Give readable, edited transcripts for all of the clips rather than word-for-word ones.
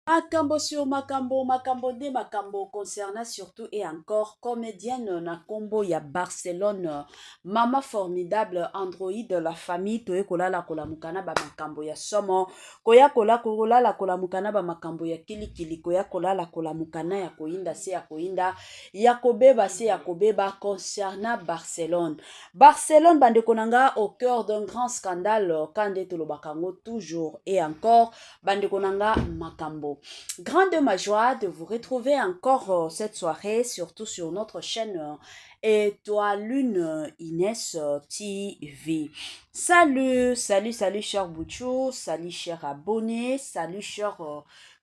Makambo sur makambo, makambo nde makambo concernant surtout et encore comédienne na kombo ya Barcelone, mama formidable, android de la famille. Toye kolala kolamuka na ba makambo ya somo, koya kola kolala kolamuka na ba makambo ya kilikili, koya kolala kolamuka na ya koyinda se ya koyinda, ya kobeba se ya kobeba concernant Barcelone. Barcelone, bandeko na nga, au cœur d'un grand scandale, ka nde tolobaka yango toujours et encore, bandeko na nga, makambo. Grande ma joie de vous retrouver encore cette soirée, surtout sur notre chaîne Étoile Lune Inès TV. Salut, salut, salut, cher Bouchou, salut, cher abonné, salut, cher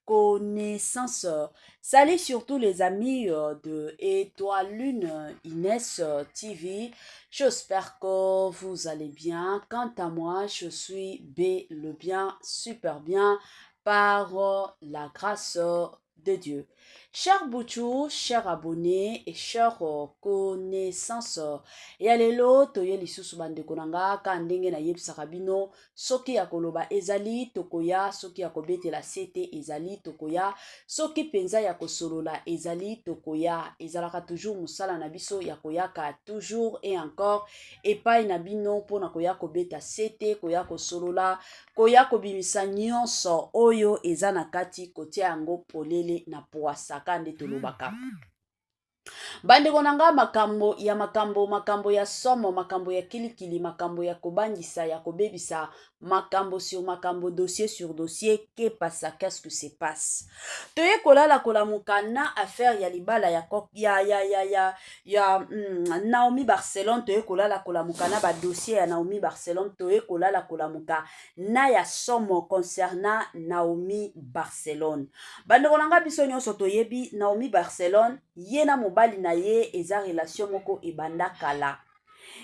connaissance. Salut surtout les amis de Étoile Lune Inès TV. J'espère que vous allez bien. Quant à moi, je suis B, le bien, super bien, par la grâce de Dieu. Cher Bouchou, cher abonné et cher connaissance, ya lelo toye lisusu, bandeko na nga, ka ndenge nayebisaka bino, soki ya koloba ezali, tokoya, soki ya kobetela sete ezali, tokoya, soki mpenza ya kosolola ezali, tokoya. Ezalaka toujours mosala na biso ya koyaka toujours et encore epai na bino mpona koya kobeta sete, koya kosolola, koya kobimisa nyonso oyo eza na kati, kotia yango polele na poasaka nde tolobaka. Bandeko na nga, makambo ya makambo, makambo ya somo, makambo ya kilikili, makambo ya kobangisa, ya kobebisa, makambo sur makambo, dossier sur dossier. Que pasa? Qu'est-ce que se passe? Toye kolala kolamuka na affaire ya libala ya Naomi Barcelone. Toye kolala kolamuka na badossier ya Naomi Barcelone. Toye kolala kolamuka na ya somo concernant Naomi Barcelone. Bandeko na nga, biso nyonso toyebi Naomi Barcelone, ye na mobali na ye, eza relation moko ebanda kala,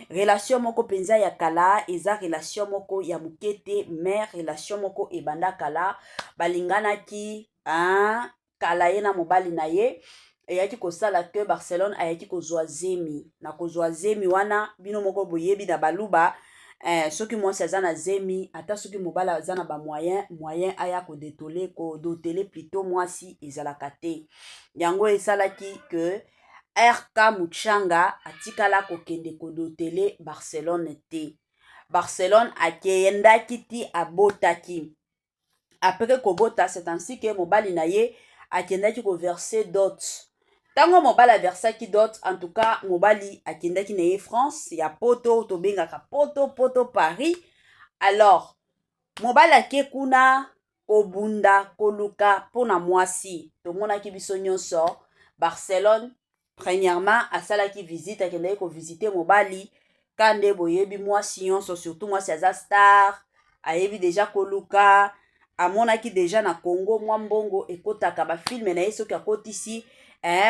relation moko mpenza ya kala, eza relation moko ya moke te, mais relation moko ebanda kala. Balinganaki, hein, kala, ye na mobali na ye. Eyaki kosala ke Barcelone ayaki kozwa zemi. Na kozwa zemi wana, bino moko boyebi na baluba, soki mwasi aza na zemi, ata soki mobali aza na bamoyen, moyen aya kodétoler, kodotele plutôt mwasi ezalaka te. Yango esalaki ke RK Muchanga atikala kokende kodotele Barcelone te. Barcelone akendaki ti abotaki. Après kobota, c'est ainsi ke mobali na ye akendaki koverser dot. Ntango mobali aversaki dot, en tout cas mobali akendaki na ye France ya poto, tobengaka poto, poto Paris. Alors mobali ake kuna kobunda, koluka mpona mwasi. Tomonaki biso nyonso, Barcelone premièrement asalaki visite, akendaki kovisite mobali. Ka nde boyebi, mwasi nyonso, surtout mwasi aza star, ayebi deja koluka. Amonaki deja na Congo mwa mbongo ekotaka, bafilme na ye soki akotisi,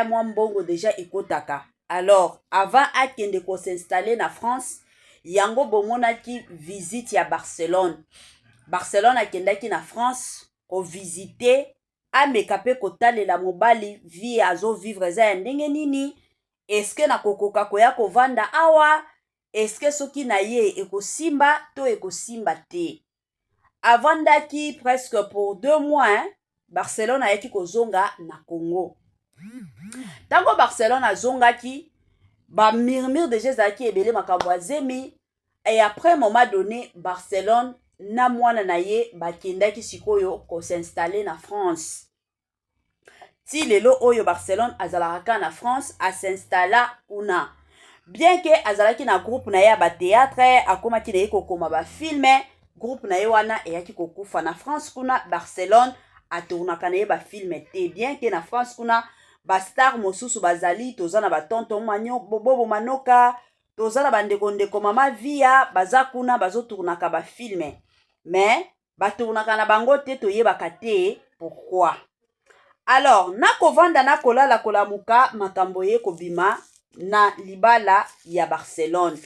mwa mbongo deja ekotaka. Alors avant akende kos'installer na France, yango bomonaki visite ya Barcelone. Barcelone akendaki na France kovisite, ameka mpe kotalela mobali vie azovivre eza ya ndenge nini, eske nakokoka koya kovanda awa, eske soki na ye ekosimba to ekosimba te. Avandaki presque pour 2 mois, hein? Barcelone ayaki kozonga na Congo. Ntango Barcelone azongaki, bamurmure deja ezalaki ebele, makambo ya zemi. Et après moment donné, Barcelone na mwana na ye bakendaki sikoyo kos'installer na France. Ti lelo oyo Barcelone azalaka kaka na France, as'installa kuna, bien ke azalaki na groupe na ye ya bathéâtre, akomaki na ye kokoma bafilme. Groupe na ye wana eyaki kokufa. Na France kuna, Barcelone atournaka na ye bafilme te, bien ke na France kuna bastar mosusu bazali. Toza na batonton Bobo Manoka, toza na bandeko-ndeko mama Via, baza kuna bazotournaka bafilme, mais batournaka na bango te, toyebaka te pourquoi. Alors nakovanda, nakolala kolamuka, makambo ye kobima na libala ya Barcelone.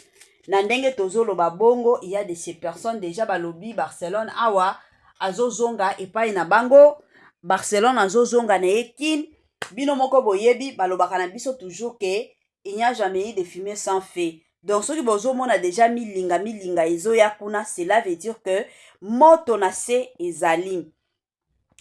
Na ndenge tozoloba bongo, il y a de ces personnes déjà balobi Barcelone awa azozonga epai na bango, Barcelone azozonga na ye Kine. Bino moko boyebi, balobaka na biso toujours ke il n'y a jamais eu de fumée sans feu. Donc soki bozomona déjà milinga milinga ezoya kuna, cela veut dire que moto na se ezali.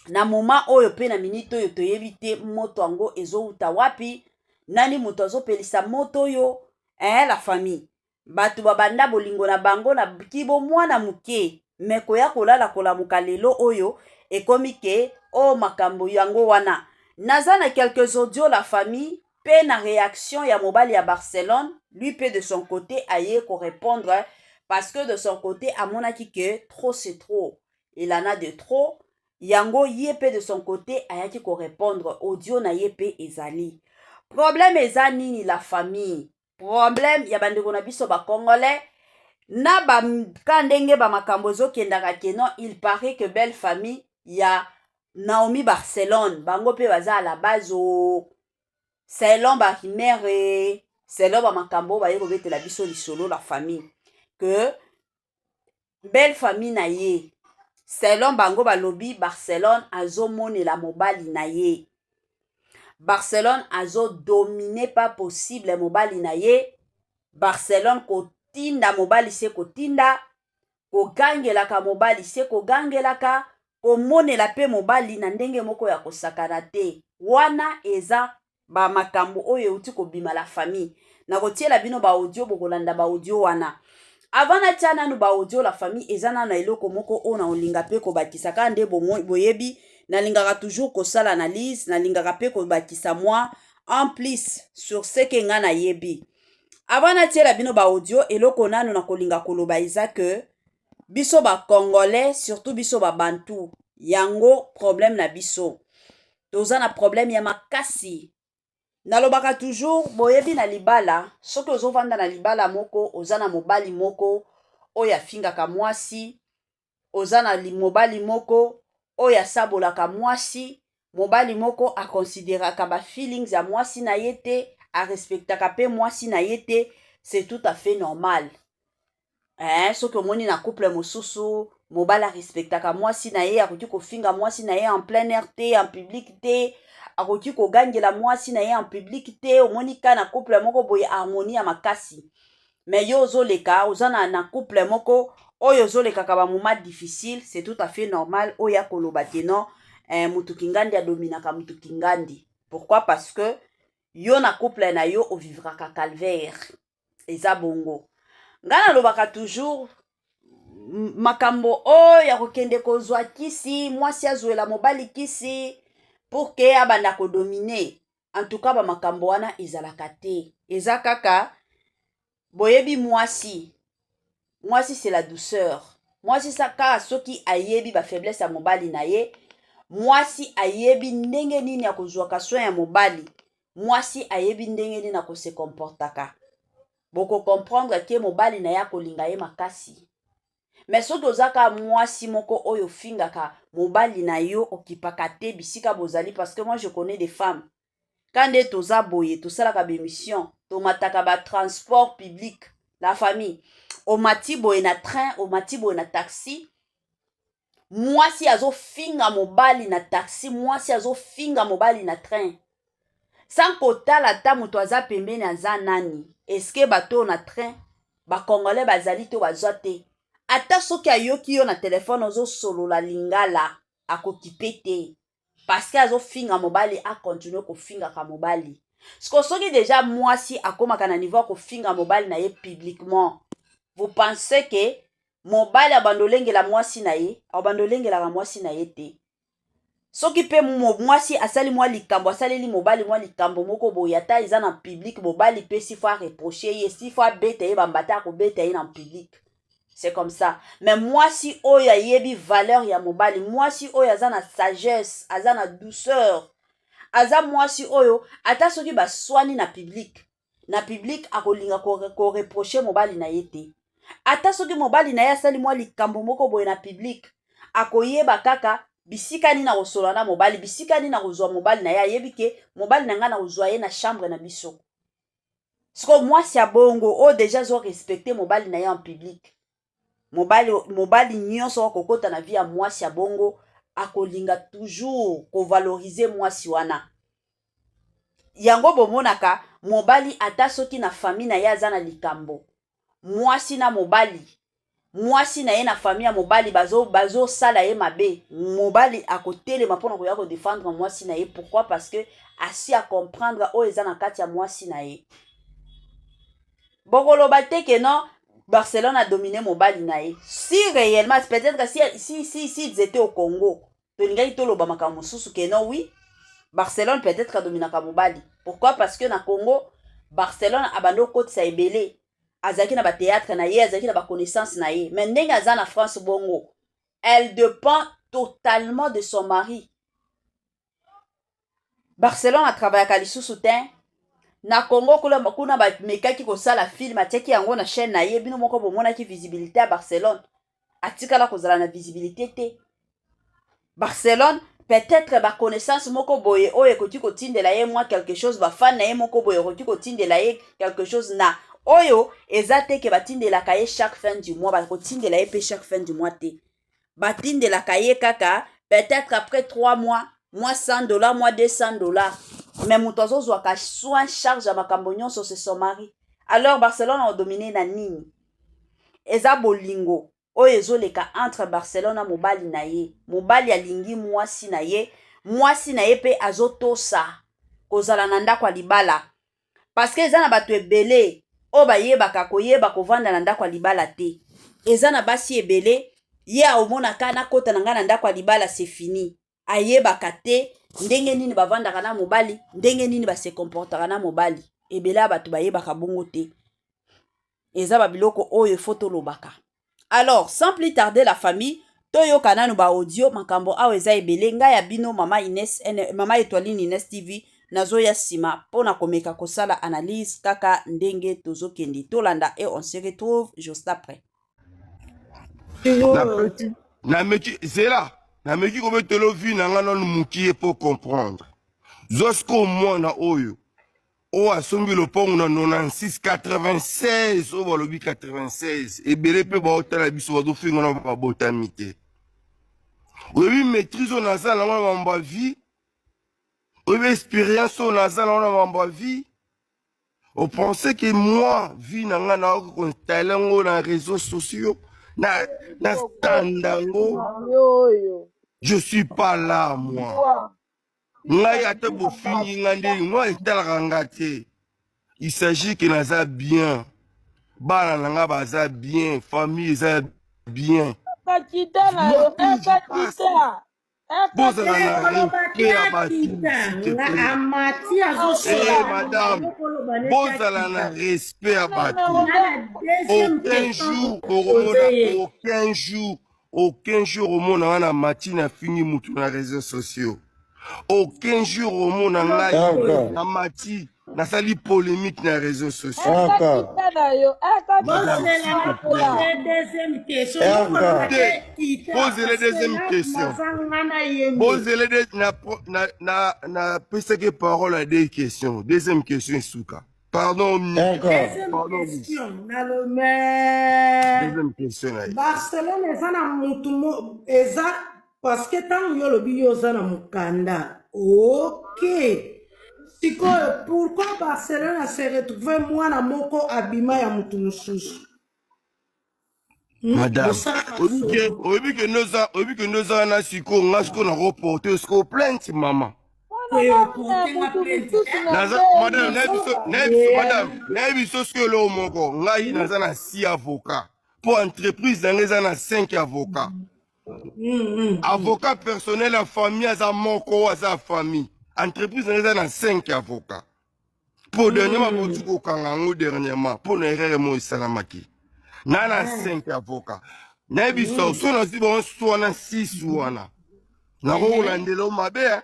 Na moment oyo mpe na minute oyo, toyebi te moto yango ezowuta wapi, nani moto azopelisa moto oyo. La famille, bato babanda bolingo na bango na kibomwana moke, mais koya kolala kolamuka lelo oyo ekomi ke o makambo yango wana. Naza na quelques audio, la famille, mpe na réaction ya mobali ya Barcelone. Lui mpe, de son côté, aye korépondre parce que de son côté amonaki ke trop, c'est trop, il en a de trop. Yango ye mpe, de son côté, ayaki korépondre. Audio na ye mpe ezali. Problème eza nini, la famille? Problème ya bandeko na biso bacongolais na baka ndenge bamakambo ezokendaka ke non, il paraît que belle famille ya Naomi Barcelone, bango mpe baza à la base o, selon barumeurs, selon bamakambo oyo baye kobetela biso lisolo, la famille, que belle famille na ye, selon bango balobi, Barcelone azomonela mobali na ye, Barcelone azodomine pas possible mobali na ye. Barcelone kotinda mobali se kotinda, kogangelaka mobali se kogangelaka, komonela mpe mobali na ndenge moko ya kosakana te. Wana eza bamakambo oyo euti kobima, la famille. Nakotiela bino baaudio, bokolanda baaudio wana. Avant natia nanu baaudio, la famille, eza nanu na eloko moko oyo na olinga mpe kobakisa. Kaka nde boyebi, nalingaka toujours kosala analyse, nalingaka mpe kobakisa mwa en plus sur ce que nga nayebi. Avant natiela bino baaudio, eloko nanu na kolinga koloba eza ke biso bacongolais, surtout biso babantu, yango problème na biso, toza na problème ya makasi. Nalobaka toujours, boyebi, na libala, soki ozovanda na libala moko, oza na mobali moko oyo afingaka mwasi, oza na mobali moko oyo asabolaka mwasi, mobali moko akonsideraka bafeelings ya mwasi na ye te, arespectaka mpe mwasi na ye te, c'est tout à fait normal, eh? Soki omoni na couple mosusu, mobali arespectaka mwasi na ye, akoki kofinga mwasi na ye en plein air te, en public te, akoki kogangela mwasi na ye en public te, omoni ka na couple moko boye harmonie ya makasi. Mais yo ozoleka, oza na couple moko oyo ozolekaka bamoment difficile, c'est tout à fait normal oyo akoloba te non, mutu kingandi adominaka mutu kingandi. Pourquoi? Parce que yo na couple na yo ovivraka calvaire. Eza bongo. Ngai nalobaka toujours, makambo oyo ya kokende kozwa kisi, mwasi azwela mobali kisi pour ke abanda kodomine, en tout cas bamakambo wana ezalaka te. Eza kaka boyebi, mwasi, mwasi c'est la douceur. Mwasi sa kaka soki ayebi bafaiblesse ya mobali na ye, mwasi ayebi ndenge nini akozwaka soin ya mobali, mwasi ayebi ndenge nini akose comportaka, bokocomprendre ke mobali na ye akolinga ye makasi. Mais soki oza kaka mwasi moko oyo ofingaka mobali na yo, okipaka te bisika bozali, parce que moi je connais des femmes, ka nde toza boye, tosalaka bémission, tomataka batransport public, la famille, omati boye na train, omati boye na taxi, mwasi azofinga mobali na taxi, mwasi azofinga mobali na train, sans kotala ata moto aza pembeni aza nani. Eske bato oyo na train bacongolais bazali to bazwa te? Ata soki ayoki yo na telefone ozosolola lingala, akokipe te, parce que azofinga mobali, akontinue kofingaka mobali. Siko soki deja mwasi akomaka na niveau ya kofinga mobali na ye publiquement, vous pensez ke mobali abanda olengela mwasi na ye? Abanda olengelaka mwasi na ye te. Soki mpe mwasi asali mwa likambo, asaleli mobali mwa likambo moko boye, ata eza na public, mobali mpe s'il faut areproche ye, s'il faut abeta ye bambata, akobeta ye na public. C'est comme ça. Mais mwasi oyo ayebi valeur ya mobali, mwasi oyo aza na sagesse, aza na douceur, aza mwasi oyo ata soki baswani na public, na public akolinga koreproche mobali na ye te. Ata soki mobali na ye asali mwa likambo moko boye na public, akoyeba kaka bisika nini akosolola na mobali, bisika nini akozwa mobali na ye. Ayebi ke mobali na ngai na kozwa ye na chambre na biso. Siko mwasi ya bongo oyo deja azorespecte mobali na ye en public, mobali nyonso akokota na vie ya mwasi ya bongo akolinga toujours kovalorize mwasi wana. Yango bomonaka mobali, ata soki na famille na ye aza na likambo, mwasi na mobali. Mwasi na ye na famille ya mobali bazo bazo sala ye mabe, mobali akotelema pona koya ko defendre mwasi na ye. Pourquoi? Parce que asi a comprendre oyo eza na kati ya mwasi na ye. Bokoloba te que non Barcelone a domine mobali na ye. Si réellement, peut-être si si si si ils étaient au Congo, tolingaki toloba makambo mosusu que non oui, Barcelone peut-être adominaka mobali. Pourquoi? Parce que na Congo Barcelone abandi okotisa ebele, azalaki na ba théâtre na ye, azalaki na ba connaissance na ye. Mais ndenge aza na France bongo, elle dépend totalement de son mari. Barcelone atravaillaka lisusu te na Congo. Kuna, kuna bamekaki kosala film, atiaki yango na chaîne na ye. Bino moko bomonaki visibilité ya Barcelone, atikala kozala na visibilité te. Barcelone peut-être baconnaissance moko boye oyo ekoki kotindela ye mwa quelque chose, bafan na ye moko boye ekoki kotindela ye quelque chose na oyo eza te ke batindelaka ye chaque fin du mois. Bakotindela ye mpe chaque fin du mois te, batindelaka ye kaka peut-être après 3 mois, mwa 100 $, mwa 200 $. Mais moto azozwaka soin, charge ya makambo nyonso, c'est son mari. Alors Barcelone aodomine na nini? Eza bolingo oyo ezoleka entre Barcelone na mobali na ye. Mobali alingi mwasi na ye, mwasi na ye mpe azotosa kozala na ndako ya libala, parce que eza na bato ebele oyo bayebaka koyeba kovanda na ndako ya libala te. Eza na basi ebele, ye aomonaka nakota na ngai na ndako ya libala, c'est fini. Ayebaka te ndenge nini bavandaka na mobali, ndenge nini base comportaka na mobali. Ebele ya bato bayebaka bongo te. Eza babiloko oyo efo tolobaka. Alors, sans plus tarder, la famille, toyoka nanu baaudio. Makambo awa eza ebele. Ngai ya bino mama Ines, mama Etoiline Ines TV, nazoya nsima mpona komeka kosala analyse kaka ndenge tozokende. Tolanda et on se retrouve juste après. Napesi, nameki, zela, nameki kobetela vie na nga nanu mokie po comprendre. Zwa sikoyo mwana oyo oyo asombi lopango na 96 96, oyo balobi 96. Ebele mpe baotala biso, bazofinga na babotami te. Oyebi maîtrise oyo naza nango na mambo ya vie, oyebi expérience oyo naza nango na mambo ya vie. Opense que moi, vie na nga naoki koinstalle yango na réseaux sociaux na stand yango? Je suis pas là, moi. Ngai ata bofingi nga ndenge, moi etalaka nga te. Il s'agit que naza bien, bana na nga baza bien, famille eza bien. Kakita na yo ekakita. Bozala na respect ya bato, s'il te plaît. Amati. Eh, madame, bozala na respect ya bato. Aucun jour okomona, aucun jour, aucun jour omona nga na mati nafingi mutu na réseaux sociaux. Aucun jour omona ngai na mati nasali polémique na réseaux sociaux. Ekakita na yo. Madame, s'il te plaît. Deuxième question. Te, posez deuxième question. Posez de, na, na, na, napesaki parole à deux questions. Deuxième question esuka. Pardon. Deuxième Pardon. question nalome. Deuxième question na ye. Barcelone eza na mutu eza parce que ntango yo olobi yo oza na mokanda, ok, sikoyo pourquoi Barcelone ase retrouve mwana moko abima ya mutu mosusu? Madame, Bosalaka oyebi ke ndoza, oyebi ke ndoza wana. Sikoyo nga sikoyo nakoporte sikoyo plainte, mama. Naza, madame, nayebi biso, madame, nayebi biso sikoyo eloko moko. Ngai naza na six avocat mpo entreprise na ngai eza na 5 avocat. Avocat personnel ya famille aza moko, oyo aza ya famille. Entreprise na ngai eza na 5 avocat mpo dernièrement boti kokanga yango dernièrement mpo na erreur moko esalamaki na 5 avocat. Nayebi so so nazwi bango so wana 6 wana, nakokolandela o mabe, eh?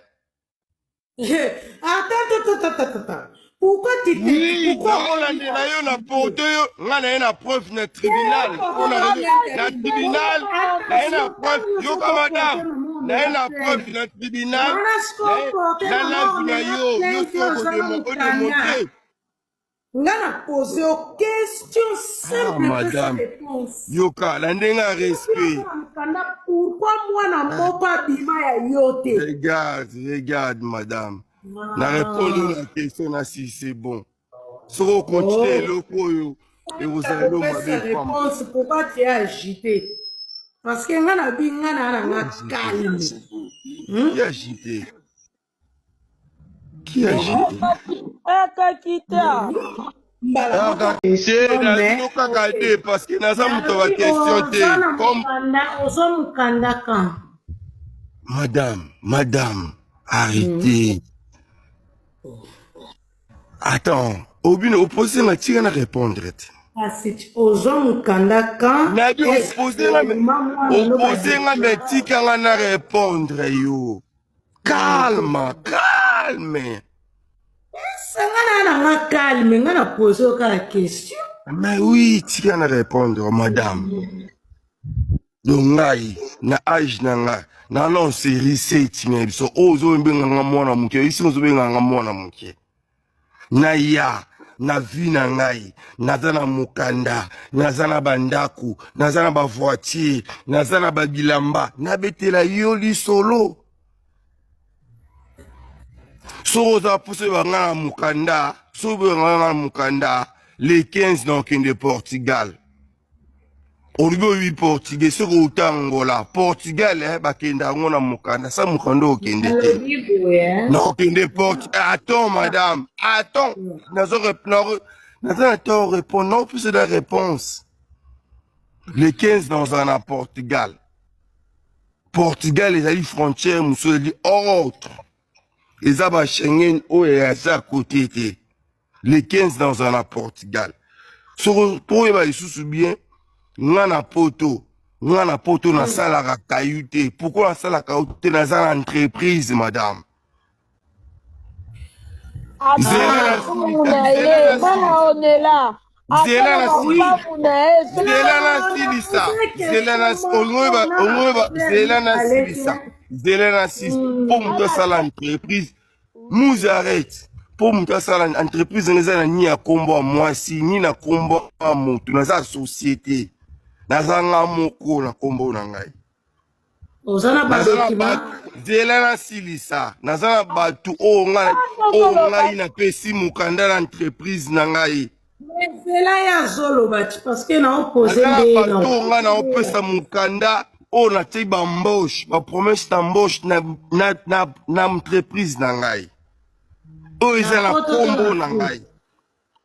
Attends, attends, attends, attends. Pourquoi tu te Oui, pourquoi nakolandela yo na porte yo. Ngai naye na preuve na tribunal. Mpona na tribunal naye na preuve. Yoka, madame, naye na preuve na tribunal na live na yo. Yo soko odémontre. Nga na pose yo question simple. Ah, madame. Réponse. Yoka, na ndenge ya respect. Mokanda, pourquoi mwana moko abima ya yo te? Regarde, regarde, madame, na répondre na question na si c'est bon. Soki okontinue eloko oyo. Ekozala elo Kopesa mabe pamba. réponse, pourquoi tu es agité? Parce que nga na bi nga na na nga calme. Qui agité? Qui agité? Akakita. Mbala moko Te question mais nazino kaka ok. te parce que naza moto ya Nalobi baquestion te oza na comme mokanda, oza mokanda quand? Madame, madame, arrêtez. Attends, obino opposé na tika na répondre te. Kasi oza mokanda quand? Nabi Est-ce opposé nga que obima mwana no opposé nga me badéclare? tika nga na répondre yo. Calme, calme. Nga na na nga calme, nga na pose yo kaka question. Mais oui, tika na répondre madame. Donc ngai na âge na nga na na série 7 na biso oyo ozobenga nga mwana moke, isi ozobenga nga mwana moke. Na ya na vie na ngai naza na mokanda, naza na bandako, naza na bavoiture, naza na babilamba, nabetela yo lisolo. Soki oza mposa oyeba nga na mokanda, soki oyeba nga na mokanda le 15 na okende Portugal. Olobi oyebi portugais, soki outa Angola, Portugal eh, bakenda yango na mokanda, sa mokanda okende te. Nalobi boye. Na okende Port. Attends madame, attends, nazo naza na temps répondre, naopesa la réponse. Le 15 nazala na Portugal. Portugal ezali frontière mosusu, ezali autre, eza ba Schengen oyo eza kote te. Le 15 nazala na Portugal. Soko mpo oyeba lisusu bien, nga na poto, nga na poto nasalaka kayu te. Pourquoi nasalaka kayu te? Naza na entreprise madame. Zela Ata na na mapamu silisa, na zela ye na bana silisa, onela, ata zela na na Oui. silisa, mapamu na ye soki zela na Non, silisa, napoze zela na question moko ongoyeba na ongoyeba, problème zela na mibale silisa, te. zela na silisa. Mpo moto asala entreprise, muze arrête. Mpo moto asala entreprise nga eza na ni ya kombo ya mwasi ni na kombo ya motu, naza société, naza nga moko na kombo na ngai. Oza na Naza na badocument? bato, zela na silisa, naza na bato oyo ngai, oyo azoloba ngai napesi mokanda na entreprise na ngai. Nzela ye azoloba ti parce que naopose Naza na nde bato na oyo ngai naopesa mokanda oyo natie baembauche, bapromesse d'embauche na, na, na, na entreprise na ngai oyo eza na na poto to kombo na na kin. ngai,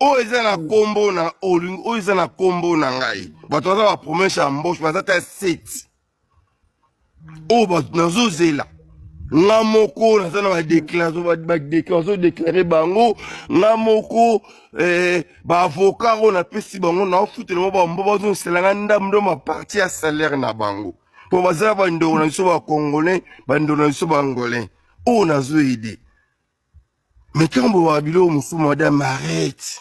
oyo eza na kombo na olingi, oyo eza na kombo na ngai. Bato baza bapromesse ya embauche baza ta 7 oyo bato nazozela nga moko naza na bazodeklare bango nga moko eh, baavocat oyo napesi bango naofutela mo bambo bazongisela nga ndambo ndo maparti ya salaire na bango mpo baza bandeko na biso bacongolais, bandeko na biso baangolais oyo nazoyede. Mais ntango boyaka biloko mosusu madame, arrête.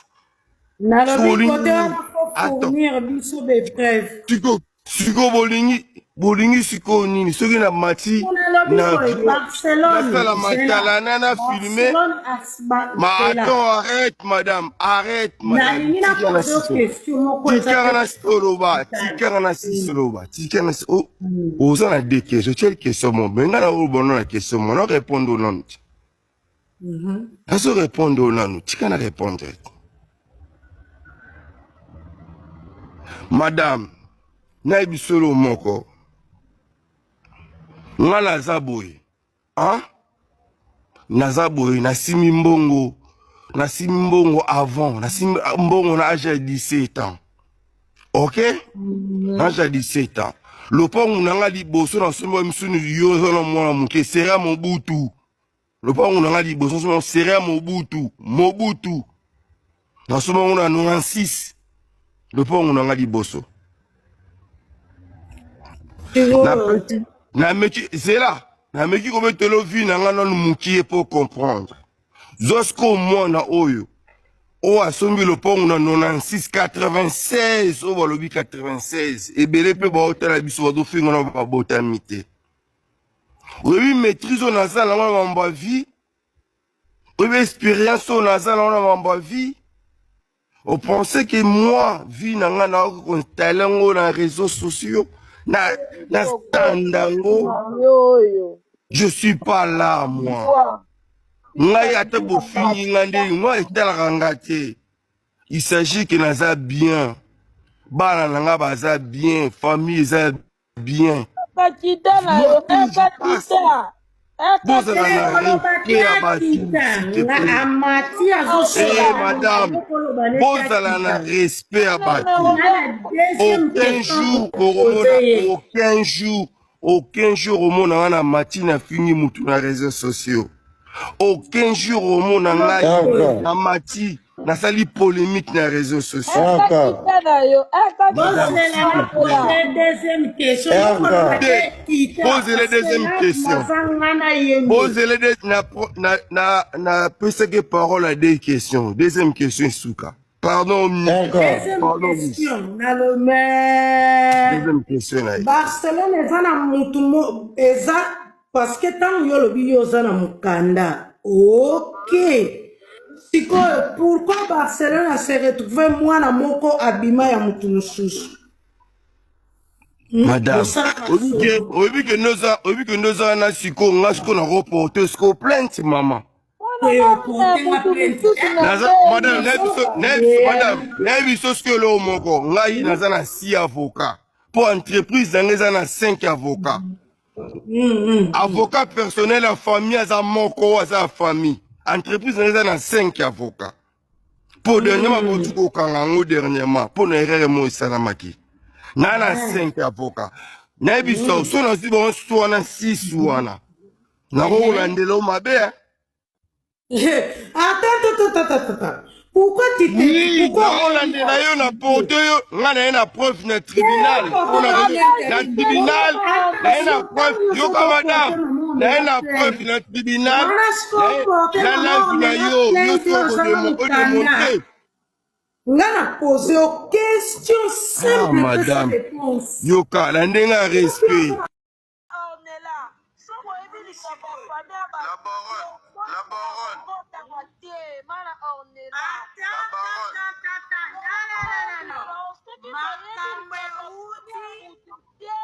Nalobi Soki kote olingi wana fo attends fournir biso bepreuve. sikoyo sikoyo bolingi bolingi sikoyo nini soki na mati Nalobi na boye avion Barcelone nasala zela matalana na filme. Barcelone Ma zela attends, arrête madame, arrête madame, nalingi tikanga na napoze yo siso, question moko eza tikanga te na soloba, tikanga na sisoloba, tikanga na si- oza na deux questions, tiel question mo me nga na oyo bono na question mo na répondre nanu te, nazo répondre nanu, tika na répondre madame. Nayebi solo moko, nga naza boye, hein? Naza boye, nasimi mbongo, nasimi mbongo avant, nasimi mbongo na age ya 17 ans, ok, na age ya 17 ans lopango na nga liboso nasombi wa misuni yo oza na mwana moke sera Mobutu. Lopango na nga liboso nasombi sera Mobutu, Mobutu nasombi yango na 96, lopango na nga liboso. Sikoyo Napesi nameki zela, nameki kobetela vi na nga nanu mokie mpo comprendre. Zwa sikoyo mwana oyo oyo asombi lopango na 96 96 oyo balobi 96 ebele mpe baotala biso bazofinga na babotami te. Oyebi maîtrise oyo naza nango na mambo ya vie, oyebi expérience oyo naza nango na mambo ya vie. Opense que moi vie na nga naoki koinstalle yango na réseaux sociaux na natanda yango? Yo oyo Je suis pas là moi. Ngai ata bofingi nga nde moi etalaka nga te. Il s'agit que naza bien, bana na nga baza bien, famille eza bien. Kakita na yo, Moi, tout, je passe. ekakita. Bozala Te na koloba respect te ya bato, akita s'il te nga plaît. amati Eh azosola madame, azokoloba neti bozala na akita. respect ya bato. Nga na deuxième Aucun question jour kopose okomona, ye. aucun jour, aucun jour omona nga na mati na fingi mutu na réseaux sociaux. Aucun jour omona ngai Encore. na mati nasali polémique na réseaux sociaux. Encore. Ekakita na yo, Madame, Bozela s'il na te plaît. pose deuxième question yokoloba Encore. te Te, kita posez la parce que deuxième nga question. naza nga na ye nde. Posez les deux, na, na, na, na, pesaki parole à deux questions. Deuxième question, Souka. Pardon, Mika. Encore. Deuxième Pardon, Miss. question nalome Deuxième question, là. Barcelone eza na mutu mo eza parce que ntango yo olobi yo oza na mokanda, ok, sikoyo pourquoi Barcelone ase retrouve mwana moko abima ya mutu mosusu? Madame, Bosala masolo. oyebi ke ndoza, oyebi ke ndoza na siko, nga siko na reporter siko plainte, maman. Oporte nga plainte. Naza, madame, nayebi biso, madame, nayebi biso soki eloko moko, ngai naza na 6 avocat. Po entreprise na ngai eza na 5 avocat. Avocat personnel ya famille aza moko oyo aza ya famille. Entreprise na ngai eza na 5 avocat. Po dernièrement bauti kokanga yango dernièrement mpo na erreur moko esalamaki. Na 5 avocat. Nayebi so so nazwi bango so wana 6 wana. Nakokolandela yo mabe, hein? Attends, attends, attends, attends, attends. Pourquoi tu te Oui, pourquoi nakolandela yo na porte yo, ngai naye na preuve na tribunal. Mpona na tribunal naye na preuve, yoka madame, naye na preuve na tribunal wana sikoyo na live na yo, yo soko odemontre. Nga na pose yo question Ah, simple, pesa madame. réponse. Yoka na ndenge ya respect. Ornella, soki oyebi likambo ya famille ya La baronne, la baronne. bakotaka te, mana Ornella. La baronne. Soki boyebi likambo ya mutu te,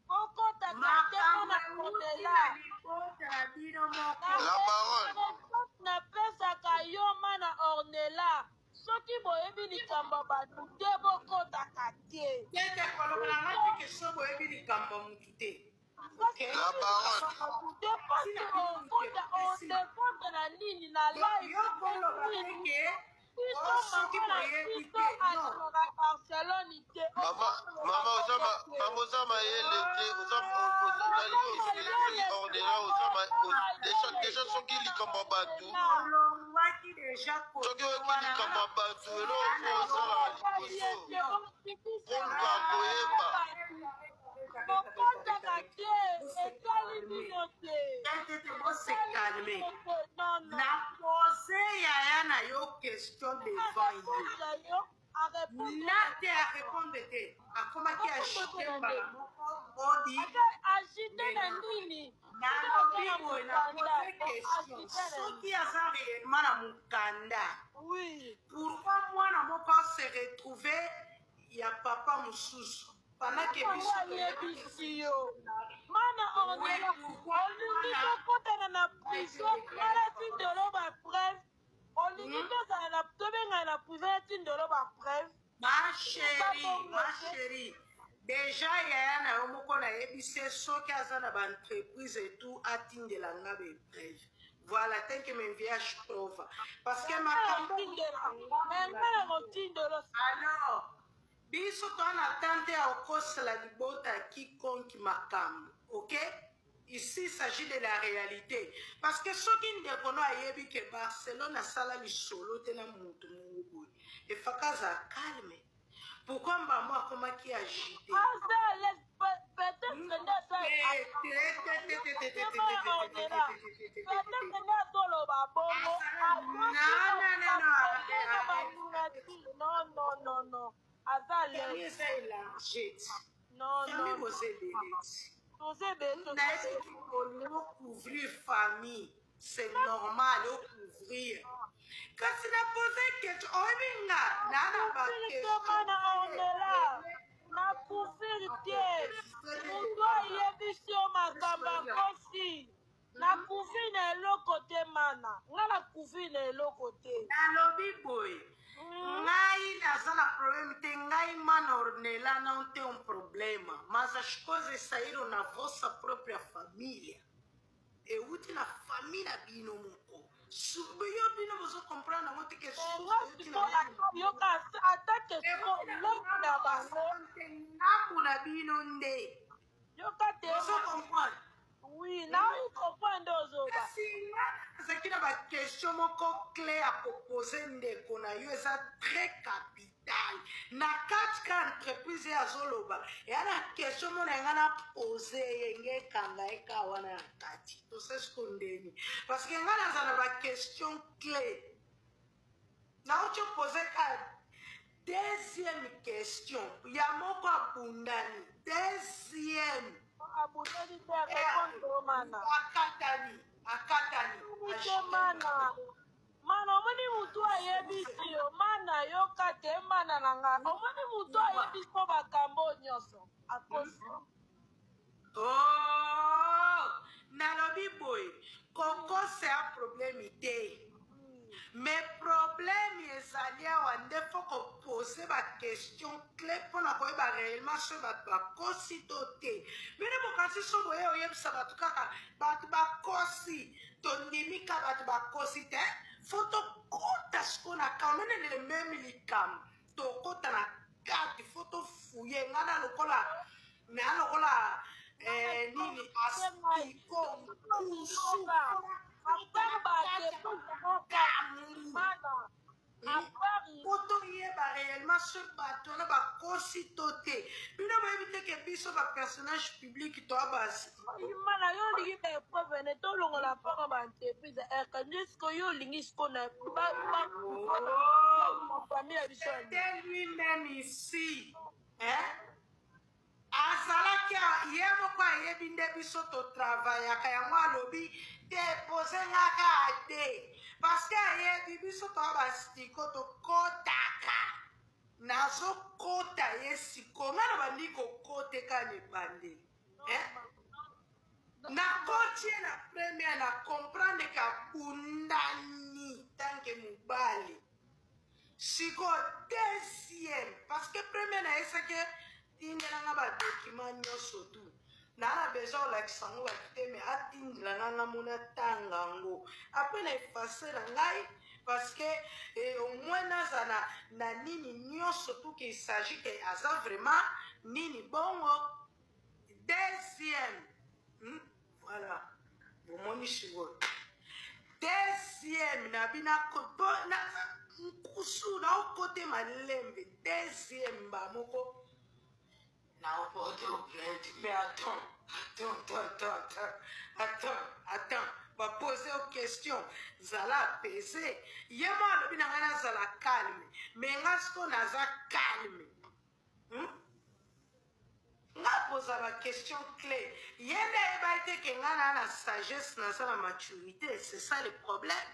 bokotaka te, mana Ornella. La baronne. Réponse napesaka yo, mana Ornella, soki boyebi likambo ya bato te, bokotaka te. Tete koloba na ngai te ke so boyebi likambo ya mutu te. La baronne. Te, pasi okota odefendre na nini na live? Yo koloba te ke Biso oh, soki mama na boyebi biso te, non. alingaka Barcelone te. Mama, mama, oza mama, oza mayele te, oza Ornella, oza déjà soki likambo ya bato, Olongwaki déjà soki oyoki likambo ya bato, eloko osalaka liboso koluka koyeba. Bokotaka te, etali bino te. Tete, bose calme. Non, non. Na pose yaya na yo question devant ye. Yo arépondre. Na te arépondre te, akomaki agité mbala moko odi. Agité na nini? Nalobi boye, na pose question: soki aza réellement na mokanda, pourquoi mwana moko se retrouve ya papa mosusu pendant ke Yango biso ayebisi yo, mana Ornella, pourquoi olingi tokotana na prison ngala tindolo bapreuve? Olingi tozala na tobengana na prison ya tindolo bapreuve? Ma chérie, ma chérie, déjà yaya na yo moko nayebisi ye soki aza na baentreprise et tout, atindela nga bapreuve. Voilà, thank you, m'enviage over parce que makambo Tindela me nga na kotindelo. Alors biso toa na tante ya kokosela libota ya quiconque makambo. Ok, ici il s'agit de la réalité, parce que soki ndeko no ayebi ke Barcelone asala lisolo te na motu moko boye, efaka azala calme. Pourquoi mbamo akomaki agité? Aza à l'aise, peut-être nde aza peut-être nde azoloba bongo. Non, non, non, non, aza à Famille l'aise. eza élargie. Non. Famille Non. boza ebele ti. Toza ebele. Nayebi olingi ocouvrir famille, c'est normal ocouvrir, kasi na pose question. Oyebi nga naa na Mana Ornella, na couvrir te. Moto ayebisi yo makambo akosi na. couvrir na eloko te mana nga na couvrir na eloko te. Nalobi boye ngai naza na problème te ngai mana Ornella não tem um problema mas as coisas saíram na vossa própria família ewuti na famille na bino moko yo bino bozo comprendre yango te ke yoka ata question leki na bango ndambo na bino nde yoka te ozo comprendre oui naoyi comprendre nde ozoba kasi nga nazalaki na baquestion moko clé ya kopose ndeko na yo eza très capital na kati ka entreprise ye azoloba eya na question moko na nga na pose ye nge ekanga ye ka wana ya kati tosesiko ndeni parce que nga naza na baquestion clé nauti opose ka deuxième question ya moko abundani deuxième abundani te arépondre mana akatani akatani te mana mana omoni mutu ayebisi yo mana yoka te mana na nga omoni mutu ayebisi yo makambo nyonso akosi. Oh, nalobi boye kokosa ya problème te mais problème ezali awa nde fo kopose baquestion clé mpona koyeba réellement soki bato bakosi to te. Bino bokanisi so boye oyebisa bato kaka bato bakosi, tondimi ka bato bakosi te. Fo tokota sikoyo na kamene le même likambo, tokota na kati, fo tofuye. Ngai na lokola na lokola nini asiko nkusu. Mana Po toyeba réellement soki bato wana bakosi to te. Bino boyebi te ke biso bapersonnage public toa basi. Mana, yo olingi baépreuve ne tolongola mpaka baentreprise rk nde sikoyo yo olingi sikoyo na famille ya biso. C'était lui-même ici, hein? Azalaki ye moko ayebi nde biso totravayaka yango. Alobi te pose nga kaka te parce que ayebi biso toa basiko tokɔtaka. Nazokɔta ye siko nga na bandi kokoteka na ebandeli, eh? Nakoti ye na première na comprendre ke abundani tanke mobali. Sikoyo deuxième, parce que première nayesaki tindelanga badocument nyonso tu naa na besoin olakisa yango bato te, me atindelanga nga mona tanga yango après na efface na ngai parce que au moins naza na nini nyonso tu ke il s'agit ke aza vraiment nini bongo. Deuxième, Voilà, bomoni sikoyo deuxième na bino nkusu naokote malembe. Deuxième ba moko naoporte plainte, mais attends, attends, attends, attends, attends, attends, bapose yo question, zala apaisé. Ye mo alobi na ngai nazala calme, mais nga sikoyo naza calme, Nga poza baquestion clé, ye nde ayeba ete ke nga na sagesse, naza na maturité. C'est ça le problème.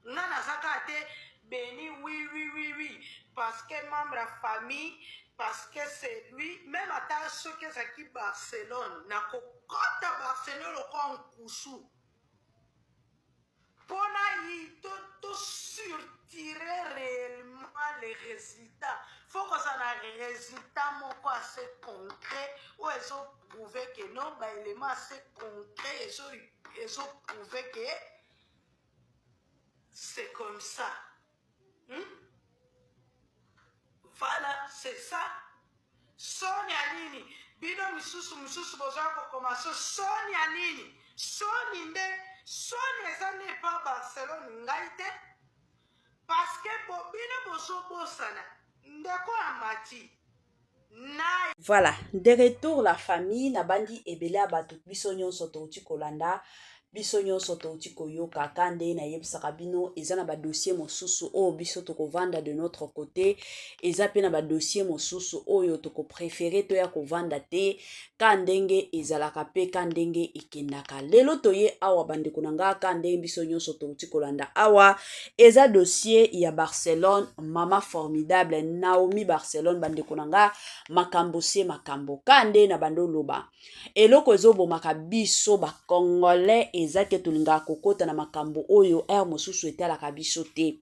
Nga naza kaka te beni oui, parce que membre ya famille, parce que c'est lui même. Ata soki ezalaki Barcelone, nakokɔta Barcelone lokola nkusu mpona yi tosurtirer réellement les résultats. Faut kozala na résultat moko assez concret oyo ezoprouve ke non, baélément assez concret ezoprouve ke c'est comme ça, Voilà, c'est ça. Soni ya nini? Bino misusu mosusu bozwa kokoma so soni ya nini? Soni nde soni eza nde epa Barcelone, ngai te, parce que bo bino bozobosana ndeko ya mati na Voilà, de retour la famille. Nabandi ebele ya bato, biso nyonso touti kolanda, biso nyonso touti koyoka. Ka nde nayebisaka bino, eza na badossier mosusu oyo biso tokovanda de notre côté, eza mpe na badossier mosusu oyo tokopréféré toya kovanda te. Ka ndenge ezalaka mpe ka ndenge ekendaka. Lelo toye awa, bandeko na nga, ka ndenge biso nyonso touti kolanda awa, eza dossier ya Barcelone, mama formidable Naomi Barcelone. Bandeko na nga, makambo se makambo. Ka nde na bando oloba, eloko ezobomaka biso bacongolais. eza ke tolingaka kokota na makambo oyo heure mosusu etalaka biso te.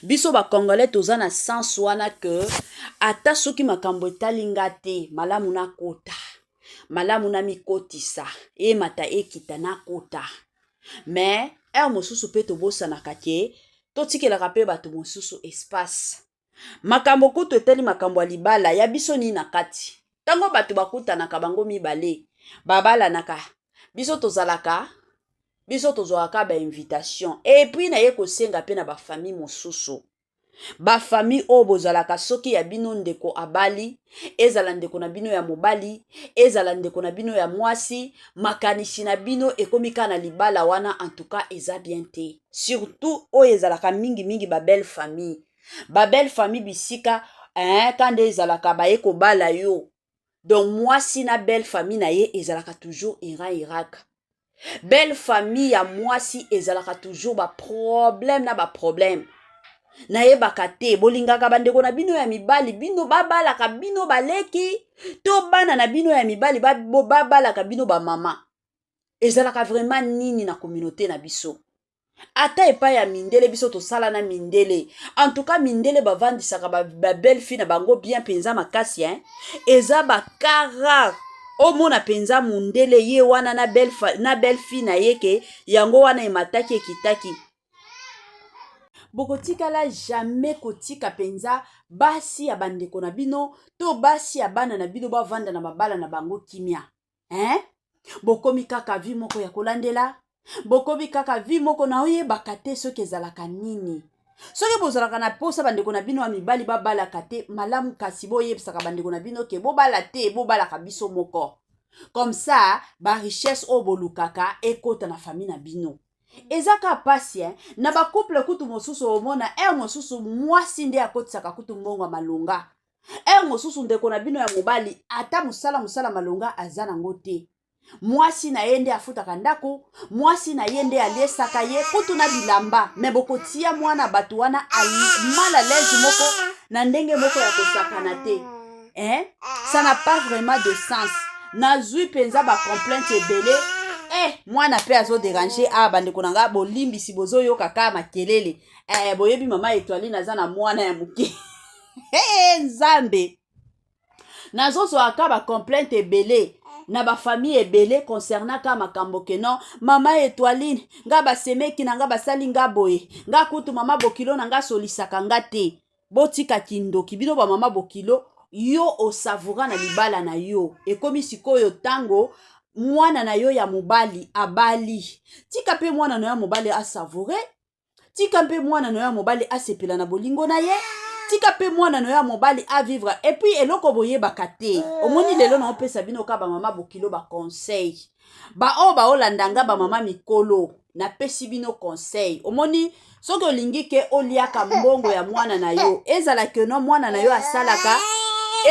Biso ba congolais toza na sens wana que ata soki makambo etali nga te, malamu nakota, malamu namikotisa, emata ekita nakota. Mais heure mosusu pe tobosanaka ke totikelaka pe bato mosusu espace. Makambo kutu etali makambo ya libala ya biso nini na kati? Tango bato bakutanaka bango mibale babalanaka, biso tozalaka biso tozwaka kaka ba invitation. Et puis naye kosenga pe na ba famille mosusu, ba famille oyo bozalaka soki ya bino ndeko abali, ezala ndeko na bino ya mobali, ezala ndeko na bino ya mwasi, makanisi na bino ekomi kaka na libala wana, en tout cas eza bien te. Surtout oyo ezalaka mingi mingi ba belle famille, ba belle famille bisika hein, kanda ezalaka baye kobala yo, donc mwasi na belle famille na ye ezalaka toujours Iran Irak. Belle famille ya mwasi ezalaka toujours ba problème na ba problème. Nayebaka te, bolingaka bandeko na bino ya mibali, bino babalaka bino baleki to bana na bino ya mibali babalaka bino ba mama. Ezalaka vraiment nini na communauté na biso? Ata epai ya mindele, biso tosala na mindele, en tout cas mindele bavandisaka ba, ba belle fille na bango bien mpenza makasi hein? Eza ba cas rare omona mpenza mundele ye wana na belle, na belle fille na ye ke yango wana emataki ekitaki. Bokotikala jamais kotika mpenza basi ya bandeko na bino to basi ya bana na bino bavanda na mabala na bango kimia hein? Bokomi kaka vie moko ya kolandela, bokomi kaka vie moko na oyebaka te soki ezalaka nini. Soki bozalaka na posa bandeko na bino ya mibali babalaka te, malamu kasi boyebisaka bandeko na bino ke bobala te, bobalaka biso moko. Comme ça ba richesse oyo bolukaka ekota na famille na bino. Eza ka pasi hein? Na ba couple kutu mosusu omona heure mosusu mwasi nde akotisaka kutu mbongo ya malonga. Heure mosusu ndeko na bino ya mobali ata mosala mosala malonga aza nango te, mwasi na ye nde afutaka ndako, mwasi na ye nde aliesaka ye kutu na bilamba, me bokotia mwana bato wana mal à l'aise moko na ndenge moko ya kosakana te hein? Ça n'a pas vraiment de sens. Nazwi mpenza ba complainte ebele. Eh, mwana pe azo déranger. Ah, bandeko na nga bolimbisi, bozoyoka kaka makelele. Eh, boyebi mama Etoiline aza na mwana ya moke. Hey, Nzambe, nazozwaka ba complainte ebele na ba famille ebele concernant ka makambo ke non mama Etoiline nga basemeki na nga basali nga boye, nga kutu mama bokilo na nga asolisaka nga te. Botika kindoki bino ba mama bokilo. Yo osavoura na libala na yo, ekomi sikoyo tango mwana na yo ya mobali abali, tika pe mwana na yo ya mobali asavoure, tika mpe mwana na yo ya mobali asepela na bolingo na ye, tika mpe mwana na yo ya mobali avivre. Et puis eloko boyebaka te, omoni lelo na opesa bino ka bamama bokilo ba conseil, baoyo baolanda nga bamama mikolo, napesi bino conseil. Omoni soki olingi ke oliaka mbongo ya mwana na yo, ezala keno mwana na yo asalaka,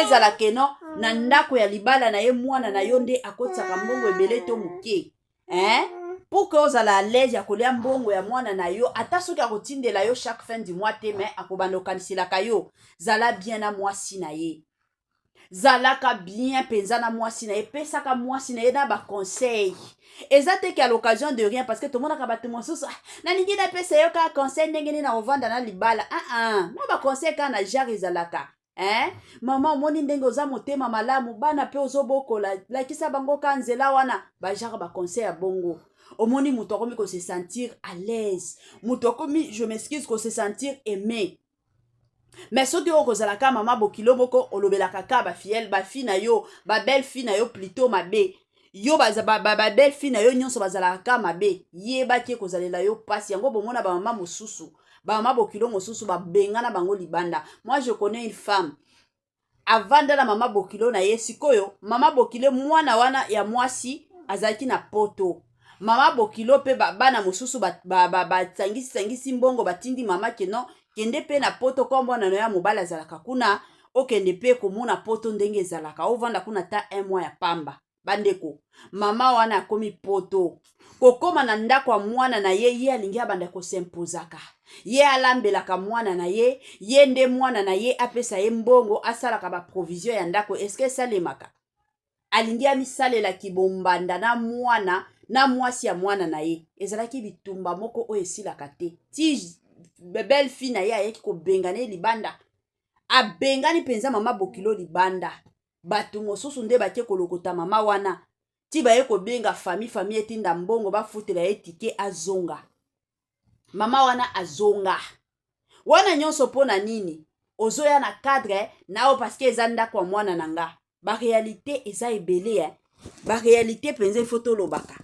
ezala keno na ndako ya libala na ye mwana na yo nde akotisaka mbongo ebele to moke hein? Pour que ozala à l'aise ya kolia mbongo ya mwana na yo, ata soki akotindela yo chaque fin du mois te, mais akobanda okaniselaka yo. Zala bien na mwasi na ye, zalaka bien mpenza na mwasi na ye, pesaka mwasi na ye na ba conseil. Eza te ke à l'occasion de rien, parce que tomonaka bato mosusu, ah, nalingi napesa yo kaka conseil ndenge nini na kovanda na libala. Ah, ah, mwa ba conseil kaka na genre ezalaka hein? Mama, omoni ndenge oza motema malamu, bana pe ozobokola, lakisa bango ka nzela wana, ba genre ba conseil ya bongo. Omoni moto akomi ko se sentir à l'aise, moto akomi, je m'excuse, ko se sentir aimé. Mais soki oyo kozala ka mama bokilo moko olobelaka ka ba fille, ba fille na yo, ba belle fille na yo plutôt mabe, yo baza ba, ba, ba belle fille na yo nyonso bazalaka ka mabe, yebaki ekozalela yo pasi. Yango bomona ba mama mosusu, ba mama bokilo mosusu babengana bango libanda. Moi je connais une femme avanda na mama bokilo na ye. Sikoyo mama bokilo mwana wana ya mwasi azalaki na poto, mama bokilo pe bana mosusu basangisi sangisi mbongo batindi mama keno kende pe na poto, kwa mwana na yo ya mobali azalaka kuna, okende pe komona poto ndenge ezalaka, ovanda kuna ta un mois ya pamba. Bandeko, mama wana akomi poto, kokoma na ndako ya mwana na ye, ye alingi abanda kosempozaka, ye alambelaka mwana na ye, ye nde mwana na ye apesa ye mbongo asalaka ba provision ya ndako. Eske esalemaka? Alingi amisalela kibombanda na mwana. Na mwasi ya mwana na ye ezalaki bitumba moko oyo esilaka te, ti belle fille na ye ayaki kobengana ye libanda. Abengani mpenza mama bokilo libanda. Bato mosusu nde bake kolokota mama wana, ti baye kobenga famille. Famille etinda mbongo, bafutela ye ticket, azonga. Mama wana azonga wana nyonso mpo na nini? Ozoya na cadre na oyo parce que eza ndako ya mwana na nga. Baréalité eza ebele, eh? Baréalité mpenza, ifo tolobaka.